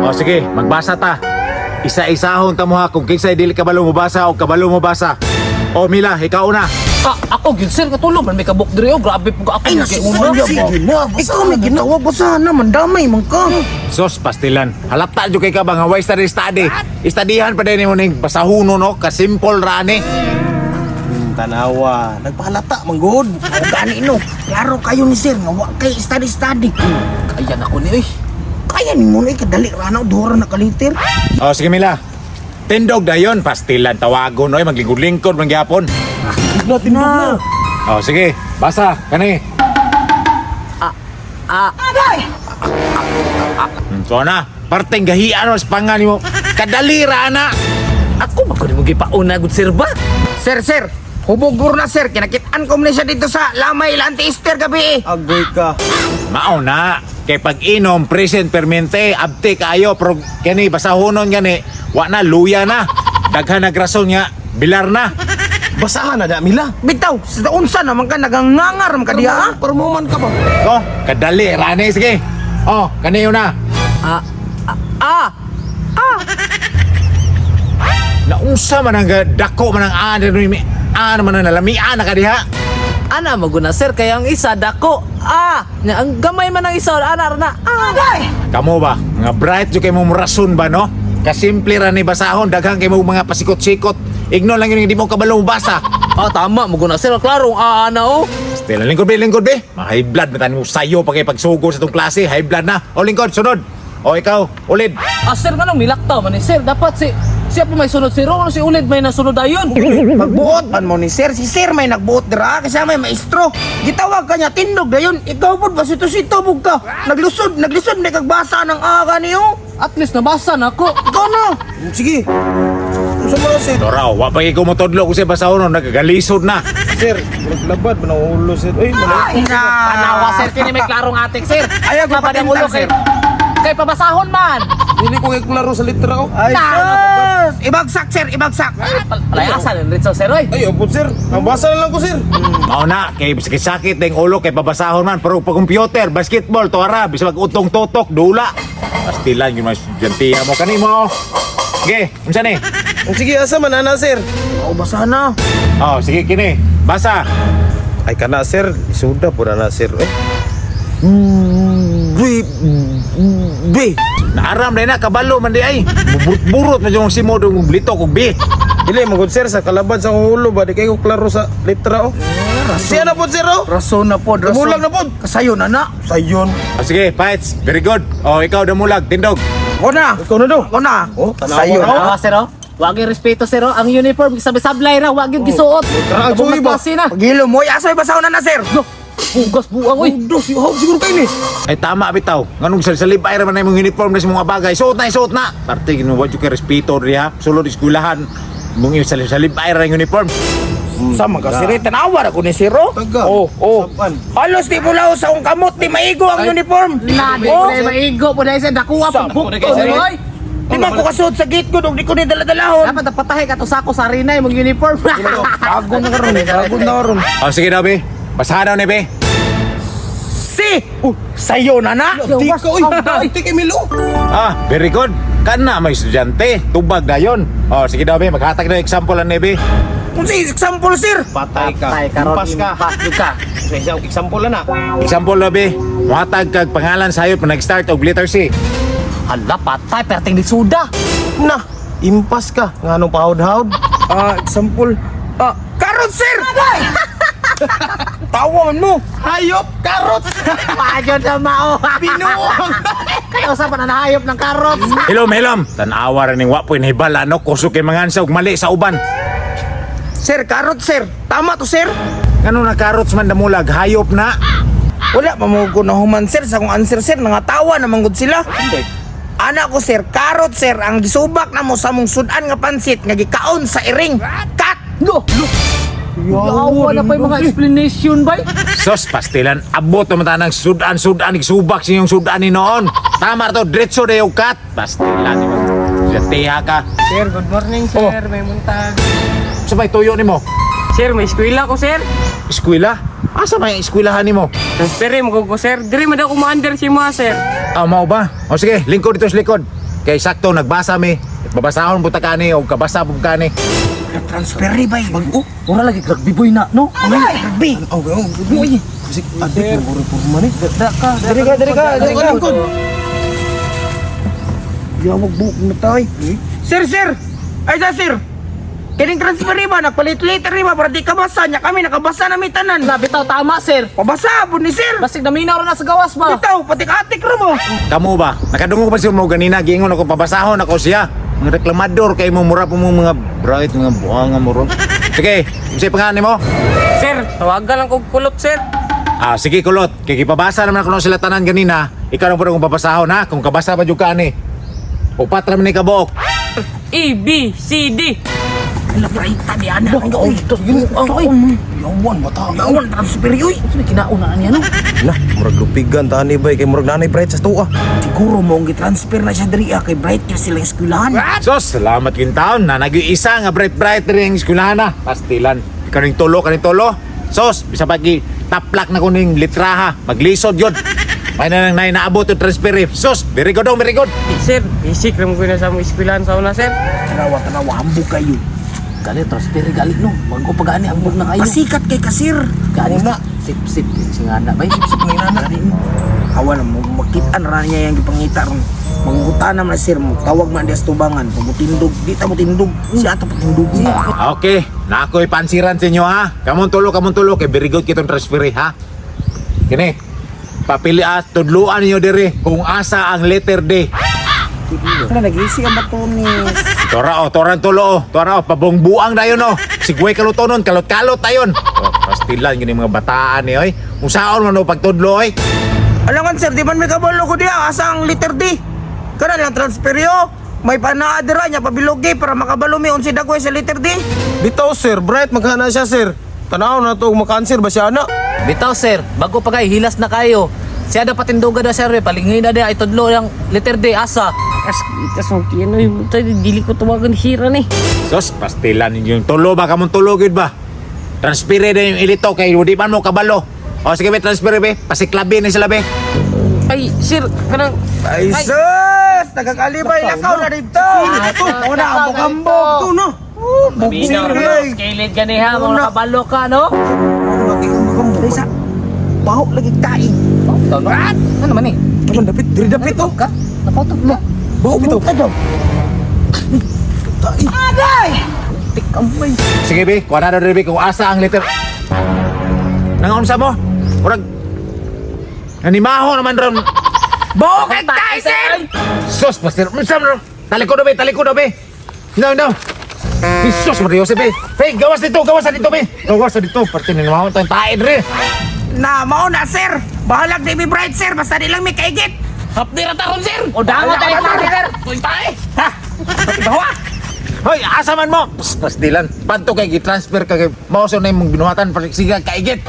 O sige, magbasa ta. Isa-isahon ta mo ha kung kinsay dili kabalo mo basa o kabalo mo basa. O Mila, ikaw una. Ah, ako gyud sir, katulog man may kabuk diri oh. Grabe po ako. Ay, nasuod Sige na. Ikaw may gitawag, basahan na, mandamay man ka. Sos pastilan. Halata jud kay ka ba nga way study study. Istadihan pa din nimo ning basahuno no, kasimple ra ni. Tanawa, nagpahalata man gud. O gani no, klaro kayo ni sir nga wa kay study-study. Ayan ako ni oy. Kaya ni mo na kadali ra na duha ra na kaliter. O sige Mila. Tindog dayon pastilan tawagon oy maglingkod-lingkod man gyapon. Tindog na, tindog na. O sige, basa kani. Ah, So na, parteng gahian sa panga nimo. Kadali ra na. Ako man ko nimo gipauna gud sir ba? Sir, sir, hubog na sir, kinakit-an ko man siya dito sa Lamay Anti-Easter gabi eh. Agoy ka. Mao na kay pag inom present permente abte kaayo pero kani basahonon gani wa na luya na. Daghan nag rason nga bilar na. Basahan na da Mila. Bitaw, sa unsa naman ka nagangangar man ka diha ah. Parmuman ka ba? Oh, kadali ra ni sige. Oh, kani na. Ah, ah, ah. Naunsa man ang dako man ang ana ni ana man ang nalamian na ka diha. Ana maguna sir kay ang isa dako. Ah, nya ang gamay man ang isa ana ra na. Ah. Kamo ba nga bright jud kay mo rason ba no? Kasimple ra ni basahon daghan kay mo mga pasikot-sikot. Igno lang yun nga di mo kabalo basa. Ah, tama maguna sir, klarong ah ana oh. Stella, lingkod be, lingkod be. Ma-high blood, matan mo sayo pa kay pagsugo sa tong klase. High blood na. O lingkod, sunod. O ikaw, ulid. Ah sir nganong milaktaw man ni sir, dapat si siya pa may sunod si Ro, si Ulid may nasunod ayon. Magbuot man mo ni sir, si sir may nagbuot dira kasi may maestro. Gitawag ka niya tindog dayon, ikaw pud basito-sito bug ka. Naglusod, naglisod may kagbasa ng aga niyo. At least nabasa na ako. Ikaw na. Sige. Unsa man na, sir? Doraw, wa pa kay kumutudlo kung siya basahon, no, nagagalisod na. Sir, murag labad man ang ulo sir. Uy, Ay na. Tanawa sir, kini may klarong atik sir. Ayaw, Labad ang ulo gipatintang, kay sir. kay pabasahon man. dili ko kay klaro sa litra ko. Ay, sus! Ibagsak sir, ibagsak. Palayasan rin ritso sir oy. Ay, opod sir. Ang basa na lang ko sir. Mao na, kay sakit-sakit na yung ulo, kay babasahon man. Pero pag computer, basketball, tuara, bisa mag utong totok, dula. Pastilan, yun mas estudyante mo. Kani mo. Sige, unsa ni? Sige, asa man ana sir? Oh, basa na. Oh, sige, kini. Basa. Ay kana sir, isuda po na na sir. Eh. B B. Naaram na na, kabalo man di ay. Burot-burot man yung simo dong blito kog bi. Dili mo gud sir sa kalabad sa akong ulo ba di kay ko klaro sa litra oh. Siya na pod sir oh. Rason na pod, rason. Tumulang na pod. Kasayo na na. Sayon. Oh, sige, fights. Very good. Oh, ikaw damulag, tindog. Ako na. Ikaw na daw. Ako na. Oh, tanawa Sayo na. na. Tanawa sir oh. Wag yung respeto sir oh. Ang uniform sabi-sablay ra, wag yung gisuot. Tara, ang suwi ba? Klase na. Pagilo mo, asa basahon na na sir. Lo, Hugas buang oy. Dos, yuhaw siguro kayo ni. Ay tama bitaw. Nganong sa salibay ra man na imong uniform na sa mga bagay. Suot na, suot na. Parte ginuwa jud kay respeto diha. Sulod eskwelahan. Mong salibay ra yung uniform. Sama ka sir, tanawa ra ko ni sir. oh. Taga. Oh. Sapan. Halos di mulaw sa akong kamot, di maigo ang uniform. Na, di Oh. po na maigo po na sir. Dakuha po bukto oy. Di man ko kasuot sa gate ko, di ko ni dala-dalahon. Dapat napatahi ka to sako sa arena imong uniform. Bago na karon, bago na karon. Oh, sige daw be. Basahan daw ni be. Si! Sayo na na. Di ka oy. Di kay Milo. Ah, very good. Kana may estudyante, tubag dayon. Oh, sige daw be, maghatag na example ang be. Kung sa example sir. Patay ka. Patay karon Impas ka. impas jud ka. Sa isang example na na. Example daw be, muhatag kag pangalan sayo pag nag-start og letter C. Hala patay perting di suda. Na, impas ka. Nganong pahod-hawd? Ah, example. Ah, karot sir. Tawa man mo. Hayop, karot. Payo na mao. Binuang. Kaya usapan na nahayop ng carrots. Hilom, hilom. Tan-awa ra ning wa po'y nahibala no kusog kay mangansa og mali sa uban. Sir, karot sir. Tama to sir. Ngano na carrots man damulag, hayop na. Wala pa mo ko nahuman sir sa akong answer sir nangatawa na manggod sila. Ana ko sir, karot sir ang gisubak na mo sa mong sudan nga pansit nga gikaon sa iring. Cut! No, no. Yawa na pa yung mga explanation bay. Sos, pastilan, abot naman tanang sudan-sudan, subak sa inyong sudan ni noon. Tama to, diretso na yung cut. Pastilan, tiha ka. Sir, good morning, sir. May muntag. Sa may tuyo ni mo? Sir, may eskwela ko, sir. Eskwela? Asa may eskwelahan ni mo? Sa spere, mo ko, sir. Diri man daw kumander si mga, sir. Ah, mao ba? O sige, lingkod dito sa likod. Kay sakto nagbasa mi. Babasahon po ta kani og kabasa po kani. Transfer ri bay. Bag-o. Ora lagi rugby boy na, no? Ay, rugby. Oh, oh, oh. Kasi adik mo reforma ni. Da ka. Diri ka, diri ka, diri ka. Yawag buhok na tayo. Sir, sir! Ay, sa sir! Kining transfer ri ba? Nagpalit-lit ri ba? Para di kabasa niya kami. Nakabasa na mi tanan. Na bitaw tama, sir. Pabasa po ni sir! Basig naminaw ra na sa gawas ba? Bitaw, patik-atik ra mo! Kamo ba? Nakadungog pa siya mo ganina giingon ako pabasahon ako siya. Mga reklamador kay mo mura po mo mga bright mga buanga mo ron. Sige, unsay pangalan nimo? Sir, tawagan lang kog kulot, sir. Ah, sige kulot. Kay gipabasa naman ako sila tanan ganina. Ikaw lang po kung babasahon ha. Kung kabasa pa jud ka ani. Upat ra man ni kabuok. E, B, C, D. Yawan ba ta? Yawan, transfer uy! May kinaunaan niya, no? Lah, murag lupigan ta ani bay kay murag nanay bright sa tuwa. Siguro mo ang gitransfer na siya diri ah, kay bright kay sila eskwelahan. Sos, salamat kin taon na nag-iisa nga bright bright rin ang eskwelahan na. Pastilan. Ikaw ning tulo, kaning tulo. Sos, bisa pagi taplak na kuning litraha. Maglisod yun. May na nang nay naabot yung transfer eh. Sos, very good dong, very good. Sir, basic ra mo ko na sa among eskwelahan sa una, sir. Tanawa, tanawa, hambog kayo. Gali transfer gali no. Bago pa gani ambog na kayo. Pasikat kay kasir. Gani sip sip singana bay. Sip sip Ngina na. Awa na, makitaan ra niya yung gipangita ron. Manguta naman na sir mo, tawag man diya sa tubangan. Pagutindog, di ta mo tindog. Siya ato patindog. Okay, na ako'y pansiran sa inyo ha. Kamon tulo kay very good kitong transfer eh, ha. Kini. Papili at tudluan ninyo diri kung asa ang letter D. Ano, nag-isi ang batonis. Tora o, toran tulo o, tora o, pabongbuang na yun o. Sigway kalutonon, kalot-kalot tayon. O, pastilan gini mga bataan ni oy. Unsaon man o pagtudlo oy. Alangan sir, di man may kabalo ko diya, asa ang letter D. Kana lang transfer yo. May panaa dira niya pabilogi para makabalo mi unsi dagway sa letter D. Bitaw sir, bright maghana siya sir. Tanaw na to maka-answer ba siya ana? Bitaw sir, bago pa kay hilas na kayo. Siya da patinduga da sir, palingin na da itudlo yang letter D asa. As, itas mo kino, dili ko tawagan ni sir, ani. Sos, pastilan ninyo yung tulo ba kamon tulo gyud ba? Transfer na yung ilito kay di man mo kabalo. O sige be, transfer be, pasiklabi ni sila be. Ay, sir, kanang Ay, sus! Nagkakalibay lakaw na dito! Una, ambog-ambog! Ito na. Minaw Sir, ra ay. Kailid gani ha, mga nakabalo ka no? Dahil sa baho lagi kain. Ano naman eh? Ano dapit, diri dapit oh. Ka? Napautot ka? Baho bitaw. Tikamay. Sige be, kuha na diri be kung asa ang letter. Nangaunsa mo? Murag Nanimaho naman ron. Baho kay tayo, sir! Sos, pastil. Unsa man ron? Talikod be, talikod be. No, no. Jesus, Maria Jose, be. Hey, gawas dito, gawas na dito, be. Gawas na dito. Parte nanimaho tayong tae diri. Na, mao na, sir! Bahalag di mi bright, sir! Basta di lang mi kaigit! Hapdi ra taron, sir. O dango tayo sir. Ha? Pati bawa! Hoy, asa man mo? Psst, pastilan. Panto kay gi-transfer ka kay mao sa na imong binuhatan sige kaigit.